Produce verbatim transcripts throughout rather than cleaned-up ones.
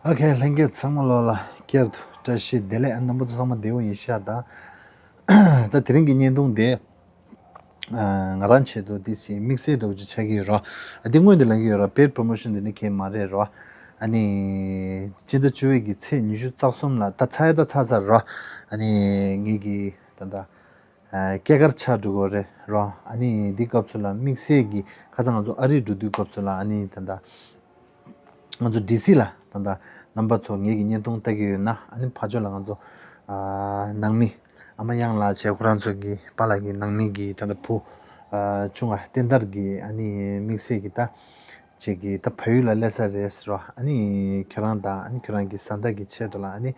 ཨོ་ཁེ། ལྷན་རྒྱས་ཚང་མ་ལོ་ལ་བསྐྱར་དུ་བཀྲ་ཤིས་བདེ་ལེགས། རྣམ་པ་ཚོ་ཚང་མ་བདེ་པོ་ཡིན་ཤག་ད། ད་དེ་རིང་གི་བརྙན་ཐུང་དེ། ཨ། ང་རང་ཆེད་དུ་དེ་ཞིག་དམིགས་བསལ་འདྲ་བོ་ཅིག་ཆགས་ཀྱི་ཡོད་རོ། ཨ། དེ་སྔོན་དུ་ལབ་ཀྱི་ཡོད་རོ། paid promotion དེ་ནི་གང་ཡང་མ་རེད་རོ། ཨ་ནི་སྤྱི་ཟླ་བཅུ་པའི་གི་ཚེས་ཉི་ཤུ་རྩ་གསུམ་ལ་ད་ཚར་ཡ་ད་ཚར་ཚར་རོ། ཨ་ནི་ངེད་ཀྱི་ད་ལྟ་ཨ། སྐྱེས་སྐར་ཆགས་འགྲོ་གི་རེད་རོ། ཨ་ནི་འདི་སྐབས་སུ་ལ་དམིགས་བསལ་གྱི་ཁ་སང་ང་ཚོ་ཨ་རི་འགྲོ་དུས་སྐབས་སུ་ལ། ཨ་ནི་ད་ལྟ་ང་ཚོ་ཌི་སི་ལ་ད་ལྟ་རྣམ་པ་ཚོ་ངེད་ཀྱི་བརྙན་ཐུང་ལྟ་གི་ཡོད་ན། ཨ་ནི་ཕར་ཕྱོགས་ལ་ང་ཚོ་ཨ། ནང་མི་ཨ་མ་གཡང་ལགས་བྱས། ཁོ་རང་ཚོ་གི་པཱ་ལགས་ཀྱི་ནང་མི་གི་ད་ལྟ་བུ་ཨ། ཆུང་བ་བསྟན་དར་གྱི་ཨ་ནི་དམིགས་བསལ་གྱི་ད་ཅིག་གི་ད་བལ་ཡུལ་ལ་སླེབས་ས་རེད་ཟེར་བ། ཨ་ནི་ཁྱོད་རང་དང་ཨ་ནི་ཁྱོད་རང་གི་བཟའ་ཟླ་གི་ཆེད་དུ་ལ་ཨ་ནི་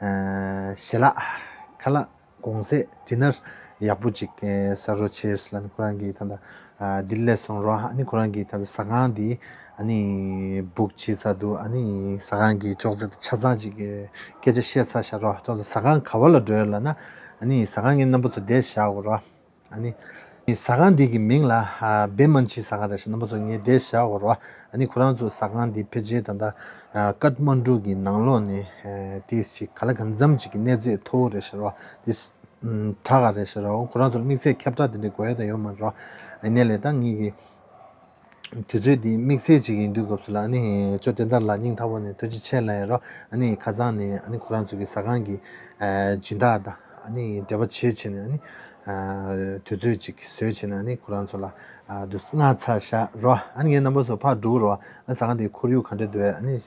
ཨ། ཞལ་ལག་ཁ་ལག་གོང་ཟས་ཌི་ནར་ཡག་པོ་ཅིག་ཟ་རོགས་བྱེད་ཟེར་ལབ་ནས་ཁོ་རང་གིས་ད་ལྟ་ཨ། འདིར་སླེབས་སོང་རོ། ཨ་ནི་ཁོ་རང་གིས་ད་ལྟ་ཟ་ཁང་འདི་ཨ་ནི་བུག་བྱས་ཚར་འདུག་ཨ་ནི་ཟ་ཁང་གི་ཅོག་ཙེ་དེ་ཆ་ཚང་ཅིག་སྐད་ཆ་བཤད་ཚར་ཤག་རོ། ཅོག་ཙེ། ཟ་ཁང་ག་བ་ལ་འགྲོ་ཡ་ལབ་ན། ཨ་ནི་ཟ་ཁང་ངས་རྣམ་པ་ཚོ་འདིར་བཞག་གོ་རོ། ཨ་ནི་ཟ་ཁང་འདི་གི་མིང་ལ་ཨ། བེ་མན་ཆི་ཟ་ཁང་རེད་ཤག་རྣམ་པ་ཚོ་ངས་འདིར་བཞག་གོ་རོ། ཨ་ནི་ཁོ་རང་ཚོའི་ཟ་ཁང་འདི་ཕལ་ཆེར་ད་ལྟ་ཨ། ཀཏ་མན་ཌུ་གི་ནང་ལོགས་ནས་ཨ། དེ་ཞིག་ག་ལ་གང་འཚམ་ཅིག་གི་གནས་ཚད་མཐོ་བོ་རེད་ཤག་རོ། དེ། ཨམ། དྲག་ག་རེད་ཤག་རོ། ཁོ་རང་ཚོར་དམིགས་བསལ་ཁྱབ་བསྒྲགས་དེ་འདྲ་དགོས་ཡ་ད་ཡོད་མ་རེད་རོ། ཨ་ནི་ལས་ད་ངེད་ཀྱི་དུས་ཚོད་འདི་དམིགས་བསལ་ཅིག་ཡིན་དུས་སྐབས་སུ་ལ། ཨ་ནི་ཅོ་བསྟན་དར་ལགས་སྙིང་ཐག་པ་ནས་ཐུགས་རྗེ་ཆེ་ལབ་ཡ་རོ། ཨ་ནི་ཁ་སང་ནས་ཨ་ནི་ཁོ་རང་ཚོ་གི་ཟ་ཁང་གི་ཨ། སྦྱིན་བདག་དང་ཨ་ནི་འབྲེལ་བ་བྱེད་བྱས་ནས། ཨ་ནི་ཨ། དུས་ཚོད་ཅིག་བཟོས་བྱས་ནས་ཨ་ནི་ཁོ་རང་ཚོ་ལ་ཨ། དུས་མངགས་ཚར་ཤག་རོ། ཨ་ནི་ངས་རྣམ་པ་ཚོ་ཕར་འགྲོ་གི་རོ། ཨ། ཟ་ཁང་དེའི་ཁོར་ཡུག་ག་འདྲ་འདུག་ཨ་ནི་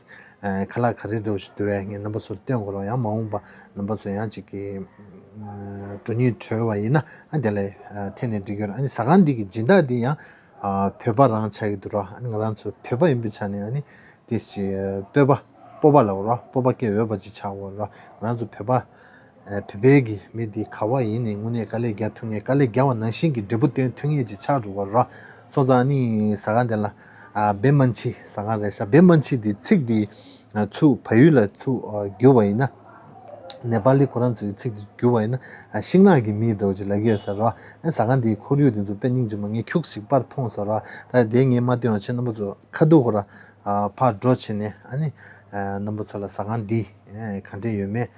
ཨ། ཁ་ལག་ག་རེ་འདྲ་བོ་ཞིག་འདུག་ངས་རྣམ་པ་ཚོར་སྟོན་དགོས་རོ། ཡང་མ་འོངས་པ་རྣམ་པ་ཚོ་ཡང་ཅིག་གི་ཨ། འགྲོ་སྙིང་བྲོ་བ་ཡིན་ན། ཨ། དེ་ལ་ཨ། འཐེན་ནས་འགྲིག་གི་རེད། ཨ་ནི་ཟ་ཁང་འདི་གི་སྦྱིན་བདག་འདི་ཡང་ཨ། བོད་པ་རང་ཆགས་ཀྱི་འདུག་རོ། ཨ་ནི་ང་རང་ཚོ་བོད་པ་ཡིན་པའི་ཆ་ནས། ཨ་ནི་དེ་ཞིག་སྤོབས་པ། སྤོབས་པ་ལབ་དགོས་རོ། སྤོབས་པ་སྐྱེ་འོས་པ་ཅིག་ཆགས་དགོས་རོ། ང་རང་ཚོ་བོད་པ། ཨ། བོད་པའི་གི་མི་འདི་ག་བ་ཡིན་ནའི་དངོས་གནས་དཀའ་ལས་རྒྱག་ཐུབ་མཁན། དཀའ་ལས་རྒྱག་པ་ནང་བཞིན་གྱི་འབྲས་བུ་སྟོན་ཐུབ་མཁན་ཅིག་ཆགས་འགྲོ་དགོས་རོ། སོང་ཙང་ཨ་ནི་ཟ་ཁང་དེ་ལ་ཨ། བེ་མན་ཆི་ཟ་ཁང་རེད་ཤག་བེ་མན་ཆི་འདི་ཚིག་འདི་ཨ། ཚུར་བལ་ཡུལ་ལ་ཚུར་ཨ། བསྒྱུར་བ་ཡིན་ན། ནེ་པ་ལི་ཁོ་རང་ཚོའི་ཚིག་འདི་བསྒྱུར་བ་ཡིན་ན། ཨ། ཤིང་ནགས་ཀྱི་མི་འདྲ་བོ་ཅིག་ལབ་ཀྱི་ཡོད་ས་རེད་བ། ཨ། ཟ་ཁང་འདིའི་ཁོར་ཡུག་འདི་ཚོ་དཔེ་སྙིང་རྗེ་མོ། ངས་ཁྱུག་ཅིག་པར་མཐོང་ས་རེད་བ། ད་དེ་ངས་མ་སྟོན་པ་བྱས། རྣམ་པ་ཚོ་ཁ་ཐུག་ཁོ་ར་ཨ། ཕར་འགྲོ་བྱས་ནས། ཨ་ནི་ཨ། རྣམ་པ་ཚོ་ལ་ཟ་ཁང་འདི་ཨ། ག་འདྲས་ཡོད་མེད་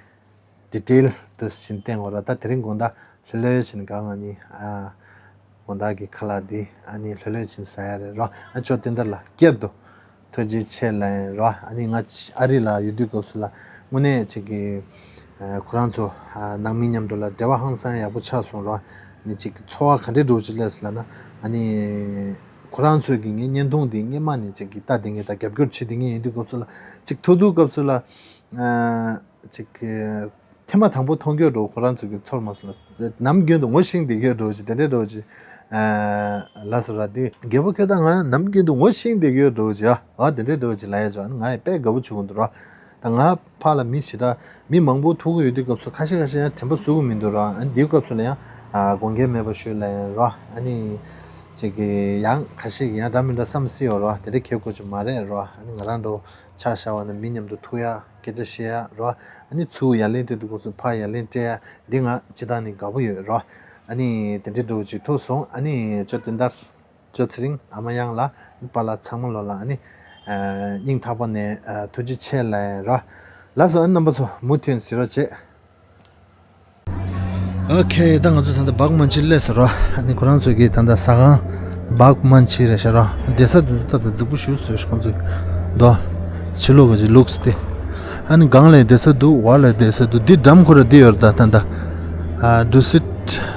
ཌི་ཊེལ་དུ་ཕྱིན་བསྟན་དགོས་ར། ད་དེ་རིང་དགོང་དག་ལྷོད་ལྷོད་བྱས་ནས་གང་། ཨ་ནི་ཨ། དགོང་དག་གི་ཁ་ལག་འདི་ཨ་ནི་ལྷོད་ལྷོད་བྱས་ནས་ཟ་ཡ་རེད་རོ། ཨ། ཅོ་བསྟན་དར་ལགས་བསྐྱར་དུ་ཐུགས་རྗེ་ཆེ་ལབ་ཡིན་རོ། ཨ་ནི་ང་ཨ་རི་ལ་ཡོད་དུས་སྐབས་སུ་ལ་དངོས་གནས་ཅིག་གི་ཨ། ཁོ་རང་ཚོ་ཨ། ནང་མི་མཉམ་དུ་ལ་འབྲེལ་བ་ཧང་སང་ཡག་པོ་ཆགས་སོང་རོ། ཨ་ནི་ཅིག་གི་ཚོར་བ་ག་འདྲས་འདྲ་བོ་ཅིག་སླེབས་སོང་ལབ་ན། ཨ་ནི་ཁོ་རང་ཚོས་ཀྱི་ངའི་བརྙན་ཐུང་འདི་སྔོན་མ་ནས་ཅིག་གི་ལྟ་བསྡད་མཁན་དང་རྒྱབ་སྐྱོར་བྱེད་བསྡད་མཁན་ཡིན་དུས་སྐབས་སུ་ལ། ཅིག་ཐུག་དུས་སྐབས་སུ་ལ་ཨ། ཅིག་གི་ཐེངས་མ་དང་པོ་མཐོང་རྒྱུ་འདྲ་བོ་ཁོ་རང་ཚོ་གི་ཚོར་མ་སོང་ལ། ནམ་རྒྱུན་དུ་ངོ་ཤེས་བསྡད་རྒྱུ་འདྲ་བོ་ཅིག་དེ་འདྲས་འདྲ་བོ་ཅིག་ཨ། ལབ་སོང་ར། དེ་རྒད་པོ་ཁྱོད་དང་ང་ནམ་རྒྱུན་དུ་ངོ་ཤེས་བསྡད་རྒྱུ་འདྲ་བོ་ཅིག་ཨ། ཨ། དེ་འདྲས་འདྲ་བོ་ཅིག་ལབ་ཡ་ཅིག་ཨ་ནི་ང་ཡང་དཔེ་དགའ་པོ་བྱེད་ཀྱི་འདུག་ར། ད་ང་ཕར་ལ་མི་ཞེ་དྲག་མི་མང་པོ་ཐུག་གི་ཡོད་དུས་སྐབས་སུ་ཁ་ཤས་ཁ་ཤས་ཡང་དྲན་པ་གསོ་གི་མི་འདུག་ར། ཨ་ནི་དེའི་སྐབས་སུ་ལ་ཡང་ཨ། དགོངས་འགལ་མེད་པ་ཞུ་ལབ་ཡ་ར། ཨ་ནི་ཅིག་གི་ཡང་ཁ་ཤས་ཀྱིས་ཡང་འདྲ་མི་འདྲ་བསམ་སྲིད་ཡོད་ར། དེ་འདྲ་གལ་དགོས་ཀྱི་མ་རེད་ར། ཨ་ནི་ང་རང་འདྲ་བོ་ཆ་བཞག་པ་ན་མི་མཉམ་དུ་ཐུག་ཡ། སྐད་ཆ་བཤད་ཡ་ར། ཨ་ནི་ཚུར་ཡ་ལན་སྤྲད་དུས་སྐབས་སུ་ཕར་ཡ་ལན་སྤྲད་ཡ། འདི་ང་སྤྱིར་བཏང་ནས་དགའ་པོ་ཡོད་ར། ཨ་ནི་དེ་འདྲའི་འདྲ་བོ་ཅིག་ཐུག་སོང་། ཨ་ནི་ཅོ་བསྟན་དར། ཅོ་ཚེ་རིང་། ཨ་མ་གཡང་ལགས། པཱ་ལགས་ཚང་མ་ལོ་ལ་ཨ་ནི་ཨ། སྙིང་ཐག་པ་ནས་ཨ། ཐུགས་རྗེ་ཆེ་ལབ་ཡ་ར། ལགས་སོ། ཨ་ནི་རྣམ་པ་ཚོ་མུ་མཐུད་གཟིགས་རོགས་བྱེད། ཨོ་ཁེ། ད་ང་ཚོ་ད་ལྟ་བག་མན་ཆི་སླེབས་ཟེར་རོ། ཨ་ནི་ཁོ་རང་ཚོ་གི་ད་ལྟ་ཟ་ཁང་བག་མན་ཆི་རེད་ཤག་རོ། བསྡད་ས་དེ་ཚོ་ད་ལྟ་རྫིག་པོ་ཞེ་པོ་བཟོས་ཤག་ཁོང་ཚོས་དོ། ཕྱི་ལོགས་ཀྱི་ལུགས་དེ། ཨ་ནི་སྒང་ལ་བསྡད་ས་འདུག་འོག་ལ་བསྡད་ས་འདུག་འདི་འགྲམ་ཁོ་ར་འདི་ཡོད་རེད། ད་ད་ད་ཨ། ཌུ་སིཊ་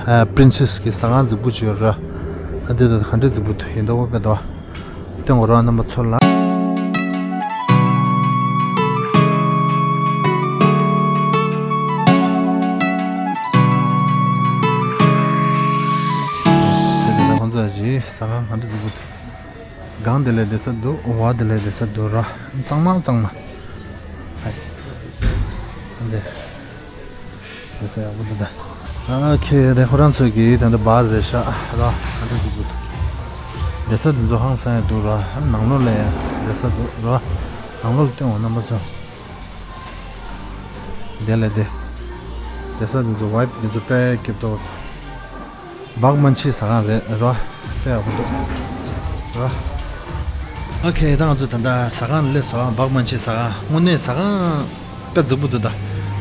ཨ། པི་རིན་སེ་སི་གི་ཟ་ཁང་རྫིག་པོ་ཅིག་ཡོད་རེད། ཨ། འདི་ད་ག་འདྲས་རྫིག་པོ་འདུག་ཡིན་ད། འོ་བས་དོ། སྟོན་དགོས་རོགས། རྣམ་པ་ཚོ་ལ། ཁོང་ཚོ་ཞིག་ཟ་ཁང་ག་འདྲ་རྫིག་པོ་འདུག་སྒང་དེ་ལ་བསྡད་ས་འདུག་འོག་དེ་ལ་བསྡད་ས་འདུག་ར། གཙང་མ་གཙང་མ། ཧའི། འདི། བསྡད་ས་ཡག་པོ་འདུག་ད། ཨ་ཁེ། དེ་ཁོ་རང་ཚོ་གི་ད་ལྟ་བར་རེད་ཤག་ར། ཨ་འདྲ་ཟིག་འདུག་བསྡད་ས་འདི་ཚོ་ཧང་སང་ཡ་འདུག་ར། ནང་ལོགས་ལ་ཡང་བསྡད་ས་འདུག་ར། ནང་ལོགས་ལ་སྟོན་འོ་རྣམ་པ་ཚོ། དེ་ལ་དེ། བསྡད་ས་འདི་ཚོ་ཝའིབ་འདི་ཚོ་དཔེ་སྐྱིད་པོ་འདུག་བག་མན་ཆི་ཟ་ཁང་རེད་ར། དཔེ་ཡག་པོ་འདུག་ར། ཨོ་ཁེ། ད་ང་ཚོ་ད་ལྟ་ཟ་ཁང་སླེབས་སོང་། སྦག་མན་ཆི་ཟ་ཁང་། དངོས་གནས་ཟ་ཁང་དཔེ་རྫིག་པོ་འདུག་ད་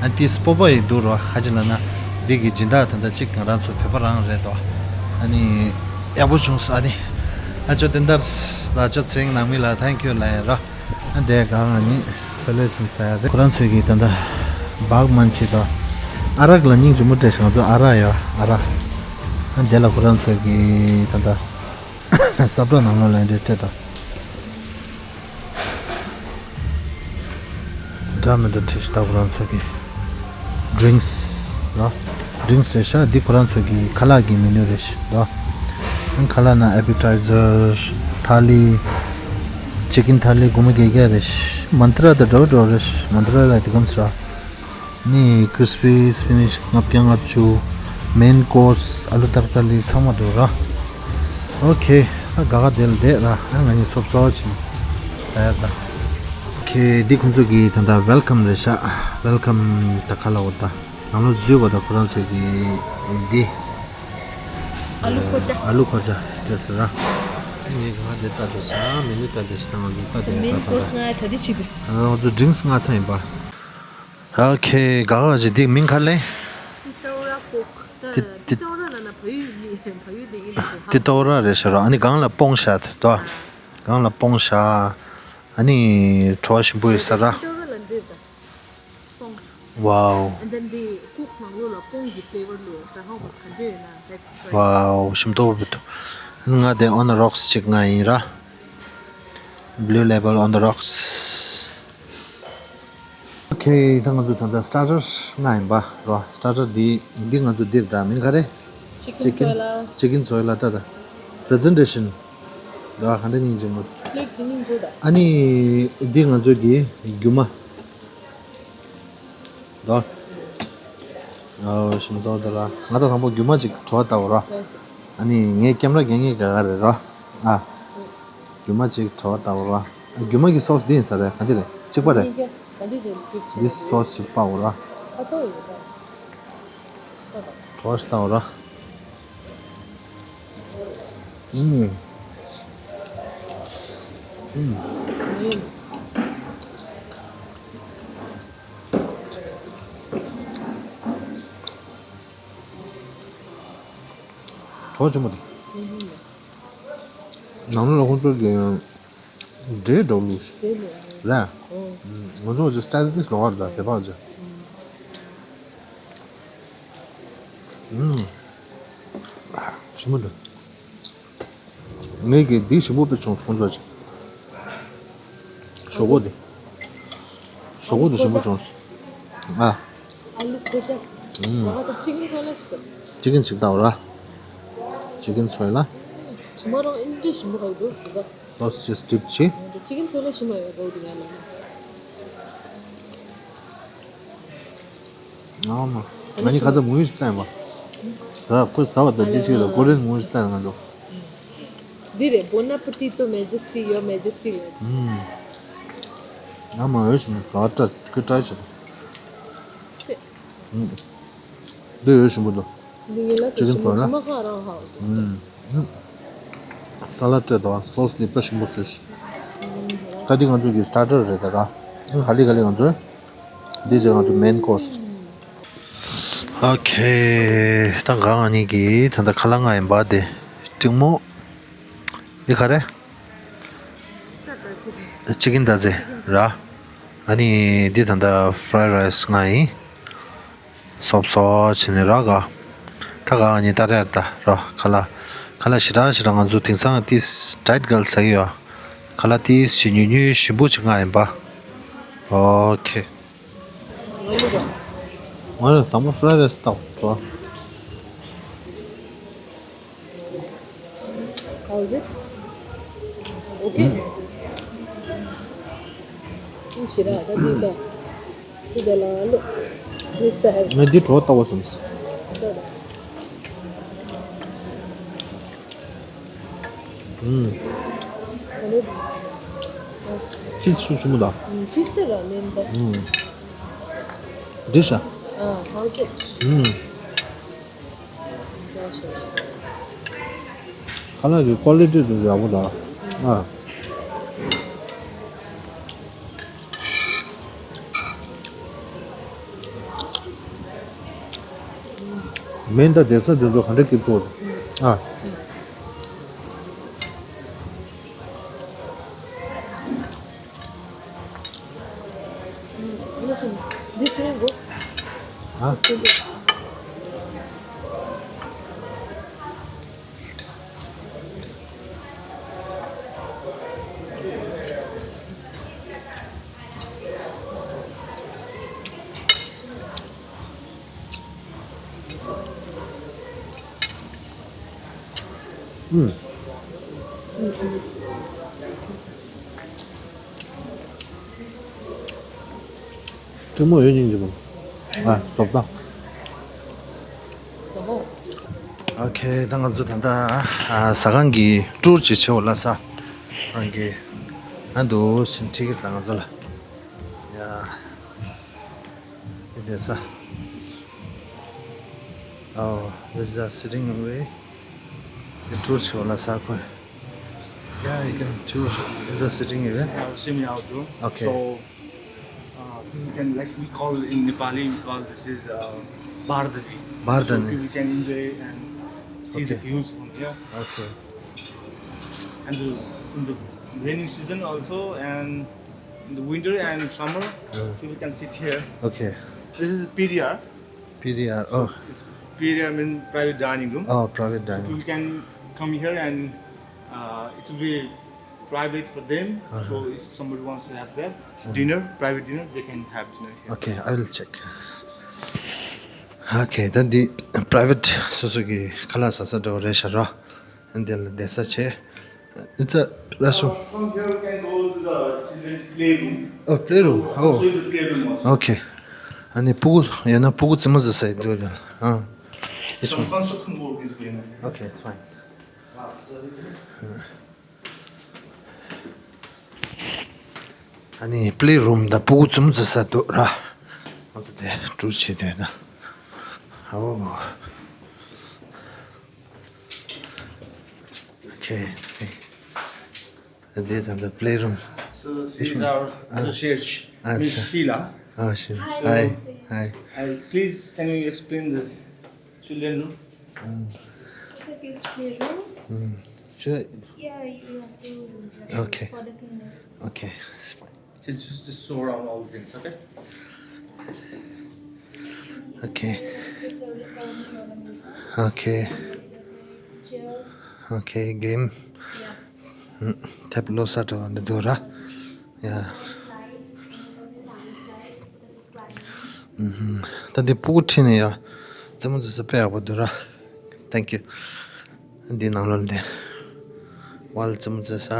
ཨ་ཏི་སྤོ་པ་ཡི་འདུག་རོ། ཧ་ཅི་ལ་ན་འདི་གི་སྦྱིན་བདག་ད་ལྟ་གཅིག་ང་རང་ཚོ་བོད་པ་རང་རེད་དོ། ཨ་ནི་ཡག་པོ་བྱུང་སོང་། ཨ་ནི་ཨ་ཅོ་དེ་འདར་ལ་ཅོ་ཚེ་རིང་ནང་མི་ལ་ཐེང་ཀིའུ་ལ་ཡ་རོ། ཨ་འདས་གང་ཨ་ནི་ཁོ་ལས་ཕྱིན་ཟ་ཡ་རེད། ཁོ་རང་ཚོས་ཀྱི་ད་ལྟ་སྦག་མན་ཆི་དང་ཨ་རག་ལ་སྙིང་རྗེ་མོ་སྤྲད་ཤག་ང་ཚོ་ཨ་རག་ཡོད། ཨ་རག་ཨ་འདས་ལ་ཁོ་རང་ཚོས་ཀྱི་ད་ལྟ་ས་བཀྲ་ནང་ལོགས་ལ་འདྲེ་སྤྲད་དང་། འདྲ་མི་འདྲ་ཁྲིད་ཤག་ད་ཁོ་རང་ཚོས་ཀྱི་ཌི་རིང་སི་ར། ཌི་རིང་སི་རེད་ཤག་འདི་ཁོ་རང་ཚོས་ཀྱི་ཁ་ལག་གི་མེ་ནུ་རེད་ཤག་ད། ཁ་ལག་ན་ཨེ་པི་ཊའི་ཛར། ཐ་ལི། ཅི་ཀིན་ཐ་ལི་སྒོར་མོ་བརྒྱད་བརྒྱ་རེད་ཤག་མན་ཏྲ་དང་འདྲ་བོ་འདྲ་བོ་རེད་ཤག་མན་ཏྲ་ལ་དེ་གམ་སྲ། ནི་ཀྲིས་པི་སི་པི་ནིཆ་ལྔ་བརྒྱ་ལྔ་བཅུ། མེན་ཀོར་སི་ཨ་ལུ་ཏར་ཀ་ལི་ཚང་མ་འདུག་ར། ཨོ་ཁེ། ཨ་ག་ག་དེ་ལ་བསྡད་ར། ཨ་ང་གཉིས་སོབ་སོབ་ཕྱིན་ཟ་ཡ་ད། ཨོ་ཁེ། འདི་ཁོང་ཚོ་གི་ད་ལྟ་ཝེལ་ཀམ་རེད་ཤག་ཝེལ་ཀམ་ད་ག་ལ་འོ་ད་ནང་ལོགས་འཛུལ་བ་ད་ཁོ་རང་ཚོ་གི་འདི་ཨ་ལུ་ཁོ་ཅ། ཨ་ལུ་ཁོ་ཅ་སྤྲད་ཟེར་ར། ངས་ག་ག་དེ་ལྟ་འདུག་ས་མེ་ནུ་ལྟ་འདུག་ས་ང་ཚོ་ལྟ་དེ་མེན་ཀོར་སི་ང་གྲ་སྒྲིག་བྱེད་དུས། ང་ཚོ་ཌི་རིང་སི་ལྔ་ཚང་ཡིན་པ། ཨོ་ཁེ། ག་ག་ཞིག་འདི་མིང་ག་ལེ། ཏི་ཏོ་ར་པོག་ཏི་ཏི་ཏི་ཏོ་ར་ལ་ན་བལ་ཡུལ་མི་བལ་ཡུལ་འདི་ཡིན་ན་ཏི་ཏོ་ར་རེད་ཤག་ར། ཨ་ནི་སྒང་ལ་སྤོང་ཤག་དོ། སྒང་ལ་སྤོང་ཤག་ཨ་ནི་བྲོ་བ་ཞིམ་པོ་ཡོད་ས་ར། ཏི་ཏོ་ར་ལ་འདི་ད་སྤོང་། Wow. And then the cook ནང་ལོགས་ལ་སྤོང་གི་flavor ལོ་ད་ཧང་བ་ག་འདྲ་ཡོད་ན་that's right. Wow. ཞིམ་ཏོག་པོ་འདུག་ང་དེ་on the rocks ཅིག་ང་ཡིན་ར། Blue Label on the rocks. ཨོ་ཁེ། ད་ང་ཚོ་ད་ལྟ་སི་ཊར་ཊར་ལྔ་ཡིན་པ་རོ། སི་ཊར་ཊར་འདི་འདི་ང་ཚོ་འདིར་ད་མིང་ག་རེ། ཅི་ཀིན་ཅི་ཀིན་སོ་ཡ་ལ། ཅི་ཀིན་སོ་ཡ་ལ་ད་ད། པི་རི་ཛེན་ཊེ་ཤན་ད་ག་འདྲ་སྙིང་རྗེ་མོ། པི་ལེ་ཊི་འདི་སྙིང་རྗེ་ད། ཨ་ནི་འདི་ང་ཚོ་གི་རྒྱུ་མ་ད། ཨོ་ཞིམ་ཏོག་ད་ར། ང་ད་དང་པོ་རྒྱུ་མ་ཅིག་བྲོ་བ་ལྟ་བུ་ར། ཨ་ནི་ངའི་ཀེམ་ར་རྒྱག་མཁན་ག་ག་རེད་ར། ཨ། རྒྱུ་མ་ཅིག་བྲོ་བ་ལྟ་བུ་ར། ཨ་རྒྱུ་མ་གི་སོ་སི་འདི་ཡིན་ས་རེད། ག་འདི་རེད། གཅིག་པ་རེད། འདི་སོ་སི་ཅིག་པ་བོ་ར། བྲོ་བ་ཞིག་ལྟ་བུ་ར། ཨུམ། ཨུམ། བྲོ་བ་ཆེན་པོ་འདུག་ནང་ལོགས་ལ་ཁོང་ཚོ་གི་འབྲས་འགྲོ་ལུགས་ཤིག་རེད། ང་ཚོ་ཅི་སི་ཊལ་ཏིས་ལོག་ར་དེ་བག་ཅི། ཨུམ། ཞིམ་པོ་འདུག་ངས་ཀྱི་འདི་ཞིམ་པོ་དཔེ་བྱུང་སོང་ཚོ་ཅིག་ཞོག་ཁོག་དེ། ཞོག་ཁོག་དེ་ཞིམ་པོ་བྱུང་སོང་། ཨ། ཨ་ལུ་ཁོ་ཅག་ཨུམ། ང་ཚོ་ཅི་ཀིན་ཚོ་ལ་ཅི་ཙམ། ཅི་ཀིན་ཅིག་ལྟ་བ་ར། ཅི་ཀིན་ཚོ་ལ། དྲི་མ་རང་ཨིན་འདྲ་ཞིམ་པོ་ག་གི་འདུག་དེ་ག་སོ་སི་ཅིག་སི་ཊིབ་བྱས། ཅི་ཀིན་ཚོ་ལ་ཞིམ་པོ་ཡོད་གོ་དེ་ཡ་ལ། ཨ་མ། ང་གཉིས་ཁ་ཚ་མུ་ཡུ་ཞིག་བཏང་ཡིན་པ། ཟ་ཁོས་ཟ་བ་དང་འདི་ཞིག་ལ་ཀོ་རེན་མུ་ཡུ་ཞིག་བཏང་ཡིན་ང་ཚོ། འདི་རེད། Bon appetit to Majesty, Your Majesty ལ། ཨུམ། ཨ་མ་ཡོད་ཞིམ་ག་བ་ཏྲ་ཁོས་ཏྲ་ཞིག་སེ། ཨུམ། འདི་ཡོད་ཞིམ་པོ་འདུག་འདི་ཡིན་ལ་ཅི་ཀིན་ཚོ་ལ། ཅི་མ་ཁ་རང་ཧ་བ་སེ། ཨུམ། ས་ལ་སྤྲད་དོ། སོ་སི་འདི་དཔེ་ཞིམ་པོ་བཟོས་ཤིག་ད་འདི་ང་ཚོ་གི་སི་ཊར་ཊར་རེད་ད་ར། ཨ་ཧ་ལི་ག་ལི་ང་ཚོའི། འདི་ཅི་ང་ཚོ་མེན་ཀོར་སི། ཨོ་ཁེ། ད་ག་ང་གཉིས་ཀྱི་ད་ལྟ་ཁ་ལག་ང་ཡིན་པ་དེ་ཀྲིག་མོ། འདི་ག་རེ། ཅི་ཀིན་ད་ཟེ་ར། ཨ་ནི་འདི་ད་ལྟ་ཕ་རའི་རའི་སི་ང་ཡིན། སོབ་སོབ་བྱས་ནས་ར་ག་ད་ག་ང་གཉིས་ད་རེད་ད་ར་ཁ་ལག་ཁ་ལག་ཞེ་དྲག་ཞེ་དྲག་ང་ཚོ་དེང་སང་ཏིས་ཌའེ་ཊི་གལ་ཟ་གི་ཡོད། ཁ་ལག་ཏིས་ཞིག་ཉུང་ཉུང་ཞིམ་པོ་ཅིག་ང་ཡིན་པ། ཨོ་ཁེ། ང་ལ་དང་པོ་ཕ་རའི་རའི་སི་ལྟ་བ། How is it? Okay. ཞེ་དྲག་ད་འདི་ད། འདི་ད་ལ་ལོ། འདི་ས་ཧེ། ངས་འདི་བྲོ་བ་ལྟ་བ་སོང་། ཨུམ། ཅིས་ཤུགས་ཆེན་པོ་དང་། ཅིས་དེ་ར་མེན་ད། ཨུམ། འགྲིག་ཤག་ཨ། ཧང་ཅིག་ཨུམ། ཁ་ལག་གི་ཀོ་ལི་ཊི་དེ་ཡག་པོ་དང་། ཨ། མེ་འདི་བསྡད་ས་དེ་ཚོ་ག་འདྲ་སྐྱིད་པོ་རེད། ཨ། This one go. ཨ། ཨུམ། ཀྲིན་མོ་ཡོད་སྙིང་རྗེ་མོ། ཨ། ཙོག་པ། ཨོ་ཁེ། ད་ང་ཚོ་ད་ལྟ་ཨ་ཟ་ཁང་གི་ཊུར་ཅིག་བྱེད་འོ་ལ་ས། ཨང་གི་ཨ་འདུག་ཕྱིན་ཁྲིད་ཀྱི་ད་ང་ཚོ་ལ། ཡ། འདི་བསྡད་ས། Oh, this is a sitting area. The tour show la sa ko. Yeah, you can tour. This is a sitting area. Our semi outdoor. Okay. So, uh, you can, like, we call it in Nepali, we call this is uh, Bardani. Bardani. So people can enjoy and see the Okay. views from here. Okay. And the, in the rainy season also, and in the winter and summer, Mm. people can sit here. Okay. This is P D R. P D R. Oh. It's P D R mean private dining room. Oh, private So dining. people can come here and uh, it will be private for them. Uh-huh. So if somebody wants to have that dinner, private dinner, they can have dinner here. Okay, I will check. Okay, then the private སོ་སོ་གི་ཁ་ལག་ཟ་ས་འདྲ་བོ་རེད་ཤག་ར། འདི་ལ་བསྡད་ས་བྱས། It's a restroom. From here we can go to the children playroom. Oh, playroom. Oh. Show you the playroom also. Okay. ཨ་ནི་ཕྲུ་གུ་ཡང་ན་ཕྲུ་གུ་རྩེད་མོ་རྩེ་ས་ཡི་འདུག་དེ་ལ། ཨ། This Some one. construction work is going on here. Okay, it's fine. Ah, sorry. ཨ་ནི་པླེ་རུམ་དང་ཕྲུ་གུ་རྩེད་མོ་རྩེ་ས་འདུག་ར། ང་ཚོ་དེ་ཊུར་བྱེད་དུས་ན། ཨོ། Okay. འདི་ད་ལྟ་པླེ་རུམ། So she's our Ah. associate, Ah, Miss sir. Sheila. Oh, Sheila. Hi. Hi. Hi. Hi. Please, can you explain the children room? Mm. It's a kids' playroom. Mm. Should I? Yeah, you have to Okay. for the cleaners. Okay, it's fine. So just, just show around all the things, okay? Okay. It's a recording on the music. Okay. There's a chairs. Okay, game. Yes. ཐེབ་ལོ་ས་འདྲ་བ་འདི་འདུག་ར། ཡ། ཨུམ། ད་འདི་ཕྲུ་གུ་ཁྲིད་ནས་ཡ། རྩེད་མོ་རྩེ་ས་དཔེ་ཡག་པོ་འདུག་ར། Thank you. འདི་ནང་ལོགས་འདི། ཝལ་རྩེད་མོ་རྩེ་ས།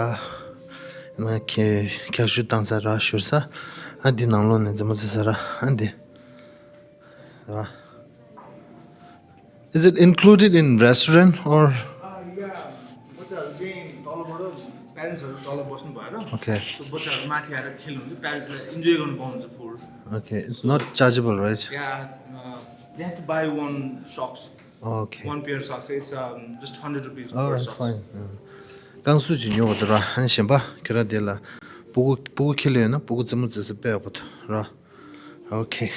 ཨ་ཁེ་འཁྱག་ཤུ་བཏང་ས་ར་བཞུར་ས། ཨ་འདི་ནང་ལོགས་ནས་རྩེད་མོ་རྩེ་ས་ར། ཨ་འདི། ར། Is it included in restaurant or? Uh, yeah. बच्चाहरू चाहिँ तलबाट, प्यारेन्ट्सहरू तल बस्नु भएर Okay. So बच्चाहरू माथि आएर खेल्नुहुन्छ, प्यारेन्ट्सलाई इन्जोय गर्नु पाउनुहुन्छ food. Okay, it's not chargeable, right? Yeah, uh, they have to buy one socks, Okay. one pair socks. It's um, just hundred rupees Oh, per that's socks. fine. རྐང་སུ་ཅིག་ཉོ་བ་དུ་ར་ཧན་ཞེན་པ་ཁྱོད་ར་དེ་ལ་ཕྲུ་གུ་ཕྲུ་གུ་ཁྱེར་ལ་ཡོད་ན་ཕྲུ་གུ་རྩེད་མོ་རྩེ་ས་དཔེ་ཡག་པོ་དུ་ར། Okay.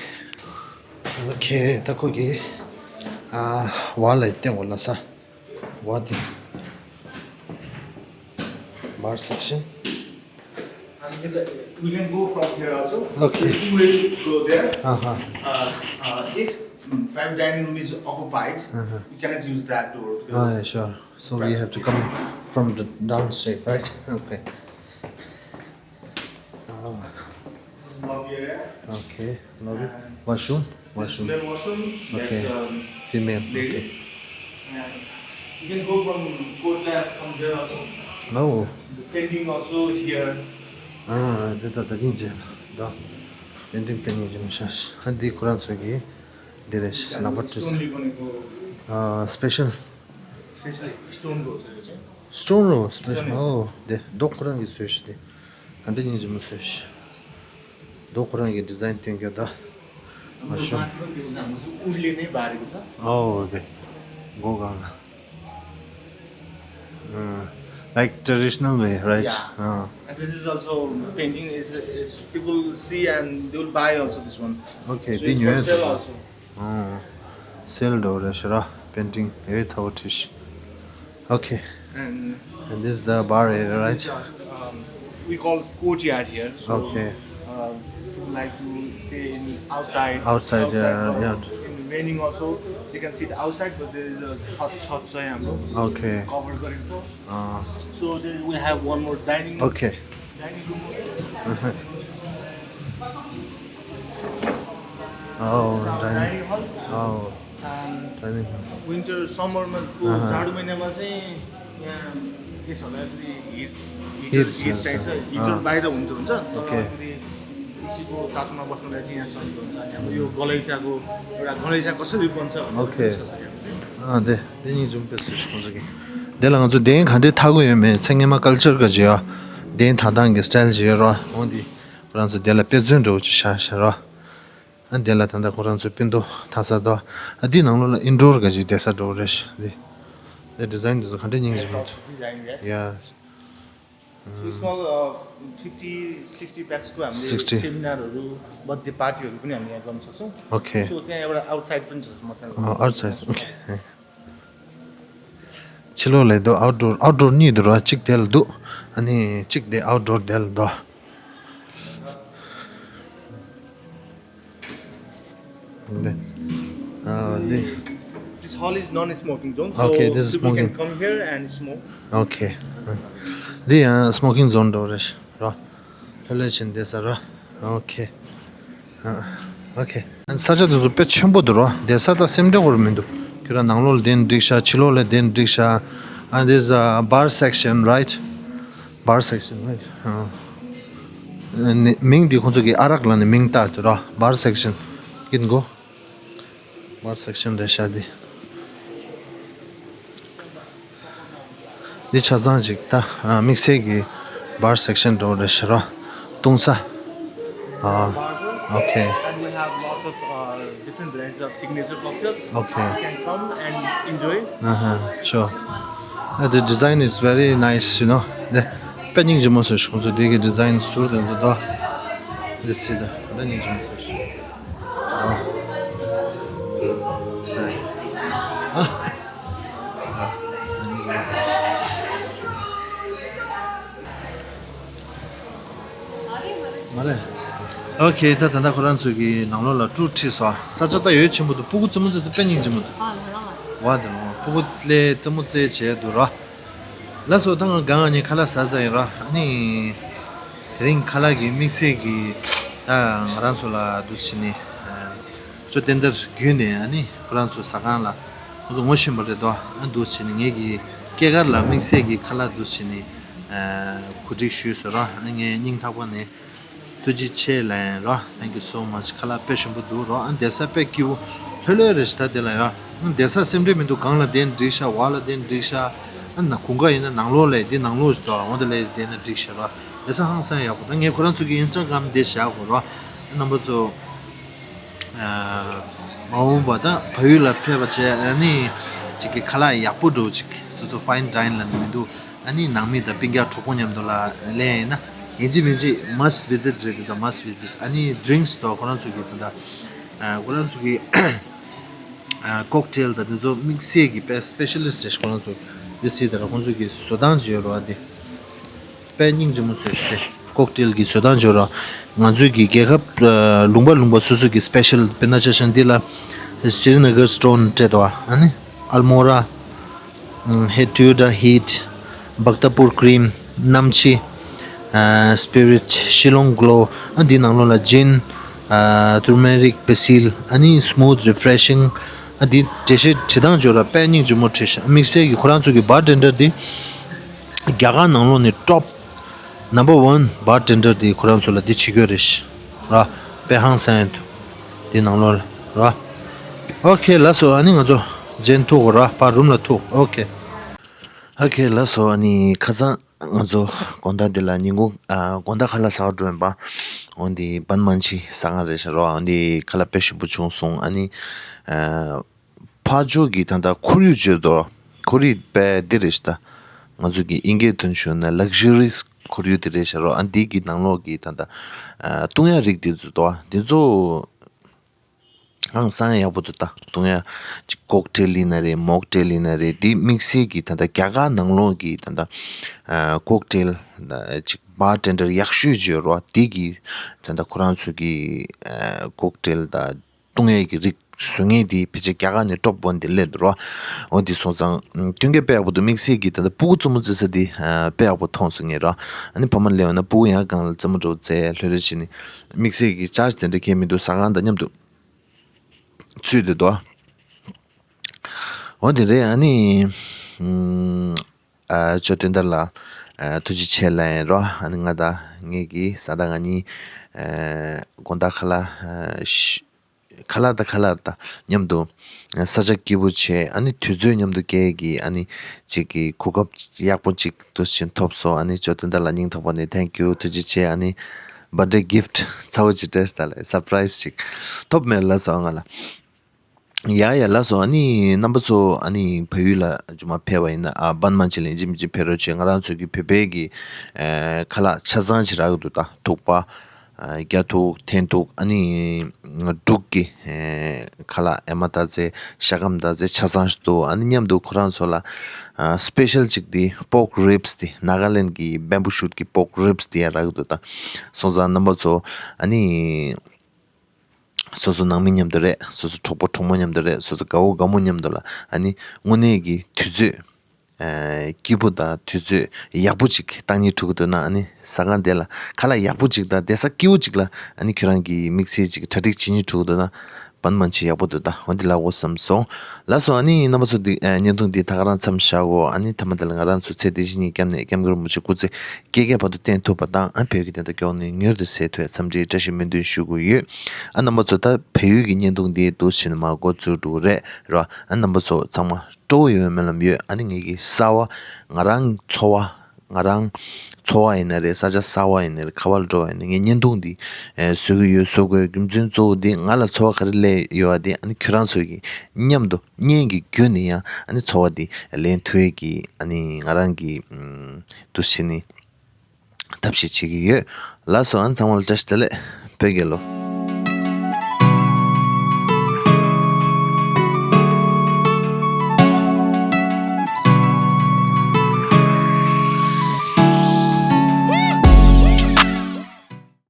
Okay, ད་ཁོ་གི་ཨ་ཝལ་ལ་བསྟན་འོ་ལ་ས་ཝལ་དེ། Bar section. And we can, we can go from here also. Okay. There's two ways to go there. Uh-huh. Uh, uh, if mm, private dining room is occupied, Uh-huh. you cannot use that door. Because Oh, yeah, sure. So we have to come from the downstairs, right? Okay. Ah. This is lobby area. Okay, lobby. And Washroom? This is Washroom. male washroom. Okay. That's um, Female. Okay. ladies. And you can go from courtyard from there also. Oh. The painting also here. Ah, འདི་ད་ད་གིན་ཅེ་ད། Painting painting ཅེ་མི་ཤ། ཨ་འདི་ཁོ་རང་ཚོ་གི་འདི་རེད་ཤ། ནམ་པར་ཊུ། Stone ལི་གོ་ནི་གོ། Ah, special. Special stone གོ་ཚོ་ཡོད་ཅེ། Stone རོ། Stone རོ། ཨོ། དེ་རྡོ་ཁོ་རང་གིས་བཟོས་ཤག་དེ། ག་འདྲ་སྙིང་རྗེ་མོ་བཟོས་ཤག་རྡོ་ཁོ་རང་གིས་ཌི་ཛའིན་སྟོན་རྒྱུ་ད། ཨོ་དེ། སྒོ་སྒང་ལ། ཨ། Like traditional way, right? Yeah. Ah. And this is also painting is, is people see and they will buy also this one. Okay, So they it's knew for it. sale also. Oh. སེལ་འགྲོ་རེད་ཤག་ར། པེན་ཊིང་ཡོད་ཚ་བོ་བྲིས་ཤག Okay. And And this is the bar area, right? These are, um, we call courtyard here. So, Okay. Uh, people like to stay in outside. Outside, outside, yeah, yeah. In raining also, they can sit outside, but there is a छत, छत छ हाम्रो। Okay. Cover गरेको छ। अँ। So then we have one more dining room. Okay. Dining room. Oh, dining. Dining hall. Oh. Dining hall. Winter, समरमा, जाडो महिनामा चाहिँ यहाँ गेस्टहरूलाई अलिकति हिट, हिटर, हिट चाहिन्छ। हिटर बाहिर हुन्छ, हुन्छ। Okay. एसीको तातोमा बस्नलाई चाहिँ यहाँ सजिलो हुन्छ। अनि हाम्रो यो गलैँचाको एउटा गलैँचा कसरी बन्छ भन्ने Okay. पनि छ, सर, यहाँ चाहिँ। अँ, दे, दे, नि जुन पेस स्कुल छ कि। दे, ला, छु, दे, खान्टे थागो यो मे, छेंगे मा कल्चर का जिया, दे, थादांग के स्टाइल जिया रा, ओंदी, फ्रांस दे ला पेजुन रो चा शा शा रा। ཨ་དེ་ལ་ད་ལྟ་ཁོ་རང་ཚོའི་སྤུན་ཟླ་དག་ས་དག་ཨ་འདི་ནང་ལོགས་ལ་ཨིན་ཌོར་ག་ཅིག་བསྡད་ས་འགྲོ་རེད་ཤག་འདི། འདི་ཌི་ཛའིན་འདི་ཚོ་ག་འདྲ་སྙིང་རྗེ་མོ་འདུག Design, yes. Yeah. So small, uh, fifty, sixty pax को हामीले Sixty. सेमिनारहरू, बर्थडे पार्टीहरू पनि हामी यहाँ गर्न सक्छौँ। Okay. So त्यहाँ एउटा आउटसाइड पनि छ, मतलब। Oh, outside. Okay. ཕྱི་ལོགས་ལ་འདུག outdoor, outdoor གཉིས་འདུག་ར། གཅིག་དེ་ལ་འདུག་ཨ་ནི་གཅིག་དེ་outdoor དེ་ལ་འདུག་འདི། ཨ་འདི། This hall is non-smoking zone, so Okay, this is people can smoking. Come here and smoke. Okay. འདི་ཡང་སྨོ་ཀིང་ཛོན་འདྲ་བོ་རེད་ར། ལྷོད་ལྷོད་བྱས་བསྡད་ས་ར། Okay. Okay. ཨ་ས་ཆ་དེ་ཚོ་དཔེ་ཆེན་པོ་འདུག་ར། བསྡད་ས་དང་སེམས་ཁྲལ་དགོས་མི་འདུག་ཁྱོད་རང་ནང་ལོགས་ལ་བསྡད་ན་འགྲིག་ཤག་ཕྱི་ལོགས་ལ་བསྡད་ན་འགྲིག་ཤག And this, uh, bar section, right? Bar section, right? ཨ། ནི་མིང་འདི་ཁོང་ཚོ་གི་ཨ་རག་ལ་ནི་མིང་བཏགས་འདུག་ར། Bar section. ཀིན་གོ། Bar section རེད་ཤག་འདི། འདི་ཆ་ཚང་ཅིག་ད་ཨ་དམིགས་བསལ་གྱི་bar section འདྲ་བོ་རེད་ཤག་ར། བཏུང་ས། ཨ། Okay. And we have lots of, uh, different brands of signature cocktails. Okay. You can come and enjoy. Uh-huh. Sure. Uh, the design is very nice, you know. དཔེ་སྙིང་རྗེ་མོ་བཟོས་ཤག་ཁོང་ཚོ་འདི་གི་ཌི་ཛའིན་ཟུར་དེ་ཚོ་དོ། འདི་སི་དང་དཔེ་སྙིང་རྗེ་མོ་བཟོས་ཤག་མ་རེད། ཨོ་ཁེ། ད་ད་ལྟ་ཁོ་རང་ཚོ་གི་ནང་ལོགས་ལ་ཀྲུ་ཁྲིད་སོང་། ས་ཆ་ད་ཡོད་ཆེན་པོ་འདུག་སྤུ་གུ་རྩེད་མོ་རྩེ་ས་དཔེ་སྙིང་རྗེ་མོ་འདུག་ཨ་ལ་ལ། ཝ་དེ་ལོ་སྤུ་གུ་ལས་རྩེད་མོ་རྩེ་བྱས་འདུག་ར། ལགས་སོ། ད་ང་གང་ནས་ཁ་ལག་ཟ་ཟ་ཡིན་ར། ཨ་ནི་དེ་རིང་ཁ་ལག་གི་དམིགས་བསལ་གྱི་ད་ང་རང་ཚོ་ལ་འདུག་བྱས་ནས། ཅོ་ཏན་ཏར་བརྒྱུད་ནས་ཨ་ནི་ཁོ་རང་ཚོ་ཟ་ཁང་ལ་ཁོ་ཚོ་ངོ་ཤེས་པ་རེད་དོ། ཨ་འདུག་བྱས་ནས་ངེད་ཀྱི་སྐྱེས་སྐར་ལ་དམིགས་བསལ་གྱི་ཁ་ལག་འདུག་བྱས་ནས་གོ་སྒྲིག་ཞུས་སོང་ར། ཨ་ངས་སྙིང་ཐག་པ་ནས་ཐུགས་རྗེ་ཆེ་ལབ་ཡིན་ར། Thank you so much. ཁ་ལག་དཔེ་ཞིམ་པོ་འདུག་ར། ཨ་བསྡད་ས་དཔེ་སྐྱིད་པོ་ལྷོད་ལྷོད་རེད་ཤག་ད་དེ་ལ་ཡ། ཨ་བསྡད་ས་སེམས་ཁྲལ་མི་འདུག་གང་ལ་བསྡད་ན་འགྲིག་ཤག་བར་ལ་བསྡད་ན་འགྲིག་ཤག་ཨ་ན་དགུན་ཁ་ཡིན་ན་ནང་ལོགས་ལ་འདི་ནང་ལོགས་ཤིག་འདུག་འོ་དེ་ལ་བསྡད་ན་འགྲིག་ཤག་ར། བསྡད་ས་ཧང་སང་ཡག་པོ། ད་ངས་ཁོ་རང་ཚོ་གི་ཨིན་སི་ཊ་གྷ་རམ་འདི་བཞག་གོ་ར། རྣམ་པ་ཚོ། ཨ་མ་འོངས་པ་ད་བལ་ཡུལ་ལ་ཕེབས་པ་བྱས་ཨ་ནི་ཅིག་གི་ཁ་ལག་ཡག་པོ་འགྲོ་ཅིག་སོ་སོ་ཕའིན་ཌའིན་ལ་ནི་མི་འདུག་ཨ་ནི་ནང་མི་དང་སྤུན་ཀྱག་གྲོགས་པོ་མཉམ་དུ་ལ་ལེན་ཡིན་ན་ཡིན་གཅིག་མིན་གཅིག་མ་སི་ཊི་ཝི་ཛིཊ་རེད་འདུག་ད་མ་སི་ཊི་ཝི་ཛིཊ། ཨ་ནི་ཌི་རིང་སི་དང་ཁོ་རང་ཚོ་གི་ད་ལྟ་ཨ་ཁོ་རང་ཚོ་གི་ཨ་ཀོག་ཊེལ་དང་དེ་ཚོ་དམིགས་བསལ་གྱི་དཔེ་སི་པེ་ཤ་ལི་སི་ཊི་རེད། ཁོ་རང་ཚོ་དེ་སྲིད་དེ་ལ་ཁོང་ཚོ་གི་བཟོ་སྟངས་ཅིག་ཡོད་རེད་བ། དེ་དཔེ་སྙིང་རྗེ་མོ་བཟོས་ཤག་དེ་ཀོག་ཊེལ་གྱི་བཟོ་སྟངས་ཅིག་ཡོད་རེད་བ། ང་ཚོའི་གི་རྒྱལ་ཁབ་ཨ་ལུང་པ་ལུང་པ་སོ་སོ་གི་སི་པེ་ཤལ། དཔེར་ན་ཆ་བཞག་ན་འདི་ལ་སི་རི་ན་གར་སི་ཊོན་སྤྲད་འདུག་ཨ་ནི་ཨལ་མོ་ར། ཧེ་ཊུ་ཌ་ཧིཊ། བག་ཏ་པུར་ཀྲིམ། སྣམ་ཕྱི། ཨ་སི་པི་རིཊ། ཤི་ལོང་གློ། ཨ་འདི་ནང་ལོགས་ལ་ཇིན། ཨ་ཊར་མེ་རིག། བྷེ་སིལ། ཨ་ནི་སི་མུ་ཐི། རི་ཕི་རེ་ཤིང་། ཨ་འདི་འགྲེལ་བཤད་བྱེད་སྟངས་ཅིག་ཡོད་རེད་བ། དཔེ་སྙིང་རྗེ་མོ་བྲིས་ཤག་དམིགས་བསལ་གྱི་ཁོ་རང་ཚོ་གི་བར་ཊེན་ཌར་འདི་རྒྱ་གར་ནང་ལོགས་ནས་ཊོབ་ནམ་བར་ཝན་བར་ཊེན་ཌར་འདི་ཁོ་རང་ཚོ་ལ་འདི་བྱེད་ཀྱི་ཡོད་རེད་ཤག་ར། དཔེ་ཧང་སང་ཡོད་འདུག་འདི་ནང་ལོགས་ལ་ར། ཨོ་ཁེ། ལགས་སོ། ཨ་ནི་ང་ཚོ་ཇེན་ཐུག་གོ་ར། ཕར་རུམ་ལ་ཐུག་ཨོ་ཁེ། ཨོ་ཁེ། ལགས་སོ། ཨ་ནི་ཁ་སང་ང་ཚོ་དགོང་དག་འདི་ལ་ཉིན་གུང་ཨ་དགོང་དག་ཁ་ལག་ཟ་ག་འགྲོ་ཡིན་པ། འོན་ཏེ་བན་མན་ཆི་ཟ་ཁང་རེད་ཤག་ར། འོན་ཏེ་ཁ་ལག་དཔེ་ཞིམ་པོ་བྱུང་སོང་། ཨ་ནི་ཨ་ཕར་ཕྱོགས་ཀྱི་ད་ལྟ་ཁོར་ཡུག་བརྗོད་དོ། ཁོར་ཡུག་དཔེ་འདི་རེད་ཤག་ད་ང་ཚོ་གི་དབྱིན་སྐད་དོན་ཞུ་ན་ལག་ཇུ་རིས་ཁོར་ཡུག་དེ་རེད་ཤག་ར། ཨ་འདི་གི་ནང་ལོགས་ཀྱི་ད་ལྟ་ཨ་བཏུང་ཡ་རིགས་འདི་ཚོ་དོ། འདི་ཚོ། ཧང་སང་ཡག་པོ་འདུག་ད་བཏུང་ཡ། ཅིག་ཀོག་ཊེལ་ཡིན་ན་རེད། མོག་ཊེལ་ཡིན་ན་རེད། འདི་དམིགས་བསལ་གྱི་ད་ལྟ་རྒྱ་གར་ནང་ལོགས་ཀྱི་ད་ལྟ་ཨ་ཀོག་ཊེལ་ཅིག་བར་ཊེན་ཌར་ཡག་ཤོས་ཅིག་ཡོད་རེད་བ། དེ་གི་ད་ལྟ་ཁོ་རང་ཚོ་གི་ཨ་ཀོག་ཊེལ་ད་བཏུང་ཡས་ཀྱི་རིགས་བཟོ་མཁན་དེ་ཕལ་ཆེར་རྒྱ་གར་ནས་ཊོབ་ཝན་དེ་སླེབས་འདུག་ར། འོ་དེ་སོང་ཙང་མཐུན་རྐྱེན་དཔེ་ཡག་པོ་འདུག་དམིགས་བསལ་གྱི་ད་ལྟ་སྤུ་གུ་རྩེད་མོ་རྩེ་ས་དེ་ཨ་དཔེ་ཡག་པོ་མཐོང་སོང་ངས་ར། ཨ་ནི་ཕ་མ་སླེབས་ཡོང་ན་སྤུ་གུ་ཡང་སྒང་ལ་རྩེད་མོ་འགྲོ་རྩེ་ལྷོད་ལྷོད་བྱས་ནས། དམིགས་བསལ་གྱི་ཅར་ཇི་དེ་འདྲ་གས་མི་འདུག་ཟ་ཁང་དང་མཉམ་དུ་ཚུད་དེ་འདུག་འོ་དེ་རེད། ཨ་ནི་ཨ་ཅོ་སྟོན་དར་ལགས་ཨ་ཐུགས་རྗེ་ཆེ་ལབ་ཡིན་ར། ཨ་ནི་ང་དང་ངེད་ཀྱི་བཟའ་ཟླ་ང་གཉིས་ཨ་དགོང་དག་ཁ་ལག་ཨ་ཤ- ཁ་ལག་དང་ཁ་ལག་དང་མཉམ་དུ་ཨ་ས་ཆ་སྐྱིད་པོ་བྱས། ཨ་ནི་དུས་ཚོད་མཉམ་དུ་སྐྱེལ་གྱི་ཨ་ནི་ཅིག་གི་གོ་སྐབས་ཡག་པོ་ཅིག་འདུག་སེ་ཐོབ་སོང་། ཨ་ནི་ཅོ་སྟོན་དར་ལགས་སྙིང་ཐག་པ་ནས་ཐེང་ཀིའུ་ཐུགས་རྗེ་ཆེ། ཨ་ནི་བར་ཌེ་གིཕ་ཊི་ཚ་བོ་ཅིག་སྤྲད་ད་ལ་སར་པ་རའི་ཛི་ཅིག་ཐོབ་མེད་ལབ་སོང་ང་ལ། ཡ་ཡ་ལགས་སོ། ཨ་ནི་རྣམ་པ་ཚོ་ཨ་ནི་བལ་ཡུལ་ལ་མཇུག་མ་ཕེབས་པ་ཡིན་ན་ཨ་བན་མན་ཆད་ལ་ཡིན་གཅིག་མིན་གཅིག་ཕེབས་རོགས་བྱེད། ང་རང་ཚོ་གི་བོད་པའི་གི་ཨ་ཁ་ལག་ཆ་ཚང་ཅིག་རག་གི་འདུག་ད་ཐུག་པ་ཨ་རྒྱ་ཐུག་ཐན་ཐུག་ཨ་ནི་འབྲུག་གི་ཨ་ཁ་ལག་ཨེ་མ་ད་ཙེ་ཤ་སྐམ་ད་ཙེ་ཆ་ཚང་ཞིག་འདུག་ཨ་ནི་མཉམ་དུ་ཁོ་རང་ཚོ་ལ་ཨ་སི་པེ་ཤལ་ཅིག་དེ་པོག་རིབ་སི་དེ་ནཱ་ག་ལེན་གི་བེམ་བུ་ཤུཊ་གི་པོག་རིབ་སི་དེ་ཡང་རག་གི་འདུག་ད་སོང་ཙང་རྣམ་པ་ཚོ་ཨ་ནི། སོ་སོ་ནང་མི་མཉམ་དུ་རེད། སོ་སོ་གྲོགས་པོ་གྲོགས་མོ་མཉམ་དུ་རེད། སོ་སོ་དགའ་བོ་དགའ་མོ་མཉམ་དུ་ལ་ཨ་ནི་དངོས་གནས་ཀྱི་དུས་ཚོད་ཨ་སྐྱིད་པོ་དང་དུས་ཚོད་ཡག་པོ་ཅིག་བཏང་སྙིང་བྲོ་གི་འདུག་ན། ཨ་ནི་ཟ་ཁང་དེ་ལ་ཁ་ལག་ཡག་པོ་ཅིག་དང་བསྡད་ས་སྐྱིད་པོ་ཅིག་ལ་ཨ་ནི་ཁྱོད་རང་གི་དམིགས་བསལ་ཅིག་གྲ་སྒྲིག་བྱེད་སྙིང་བྲོ་གི་འདུག་ན། བན་མན་ཆད་ཡག་པོ་འདུག་ད་འོ་འདི་ལབ་དགོས་བསམ་སོང་། ལགས་སོ། ཨ་ནི་རྣམ་པ་ཚོ་འདི་ཨ་བརྙན་ཐུང་འདི་ད་ག་རང་མཚམས་བཞག་གོ་ཨ་ནི་མཐའ་མ་དེ་ལ་ང་རང་ཚོ་ཚེ་འདི་ཕྱི་གཉིས་ཀྱི་སྐྱབས་གནས་སྐྱབས་མགོན་རིན་པོ་ཆེ་སྐུ་ཚེ་བསྐལ་བརྒྱའི་བར་དུ་བརྟན་ཐུབ་པ་དང་ཨ་བོད་ཀྱི་བདེན་མཐའ་མགྱོགས་ནས་མྱུར་དུ་གསལ་ཐུབ་ཡ་འཚམས་འདྲིའི་བཀྲ་ཤིས་སྨོན་འདུན་ཞུ་གི་ཡོད། ཨ་རྣམ་པ་ཚོ་ད་བལ་ཡུལ་གྱི་བརྙན་ཐུང་འདི་འདུག་སེ་བྱས་ནས་མར་འགོ་བཙུགས་འགྲོ་གི་རེད་ར། ཨ་རྣམ་པ་ཚོ་ཚང་མ་སྤྲོ་བོ་ཡོང་བའི་སྨོན་ལམ་ཡོད། ཨ་ནི་ངེད་ཀྱི་གསར་བ་ང་རང་འཚོ་བ་ང་རང་འཚོ་བ་ཡིན་ན་རེད། ས་ཆ་གསར་བ་ཡིན་ན་རེད། ག་པར་འགྲོ་བ་ཡིན་ན་ངས་བརྙན་ཐུང་འདི་ཨེ་བཟོ་གི་ཡོད། བཟོ་དགོས་རྒྱུ་མཚན་གཙོ་བོ་འདི་ང་ལ་འཚོ་བ་ག་རེ་སླེབས་ཡོད་པ་འདི་ཨ་ནི་ཁྱོད་རང་ཚོ་གི་མཉམ་དུ་བརྙན་གྱི་བརྒྱུད་ནས་ཡང་ཨ་ནི་འཚོ་བ་འདི་ལེན་ཐུབ་ཡས་ཀྱི་ཨ་ནི་ང་རང་གི་ཨམ་འདུ་ཤེས་ནི་ཐབས་ཤེས་བྱེད་ཀྱི་ཡོད། ལགས་སོ། ཨ་ནི་ཚང་མ་ལ་བཀྲ་ཤིས་བདེ་ལེགས། བོད་རྒྱལ་ལོ།